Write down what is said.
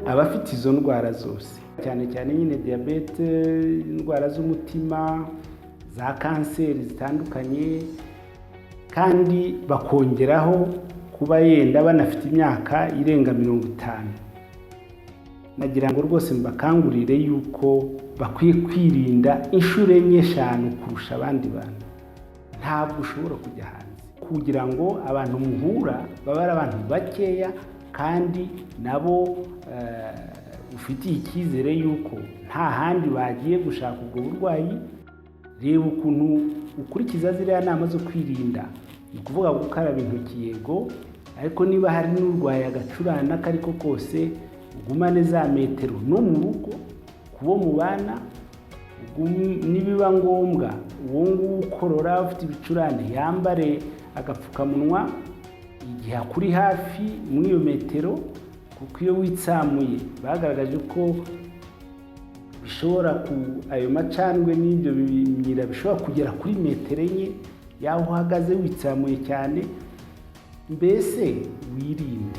Abafite izo ndwara zose, cyane cyane nyine diyabete, indwara z'umutima, za kanseri zitandukanye, kandi bakongeraho kuba yenda banafite imyaka irenga 50, nagira ngo rwose mbakangurire yuko bakwiye kwirinda inshuro enye, eshanu kurusha abandi bantu. Ntabwo ushobora kujya hanze kugira ngo abantu muhura babe ari abantu bakeya, kandi nabo ufitiye icyizere yuko nta handi bagiye gushaka ubwo burwayi. Reba ukuntu ukurikiza ziriya nama zo kwirinda, ni ukuvuga gukaraba intoki, yego, ariko niba hari n'urwaye agacurane ako ariko kose, ugumane za metero no mu rugo kubo mubana. Nibiba ngombwa, uwo nguwo ukorora, ufite ibicurane, yambare agapfukamunwa igihe akuri hafi muri iyo metero, kuko iyo witsamuye bagaragaje ko bishobora ku ayo macandwe n'ibyo bimyira bishobora kugera kuri metero 4 y'aho uhagaze witsamuye cyane. Mbese wirinde.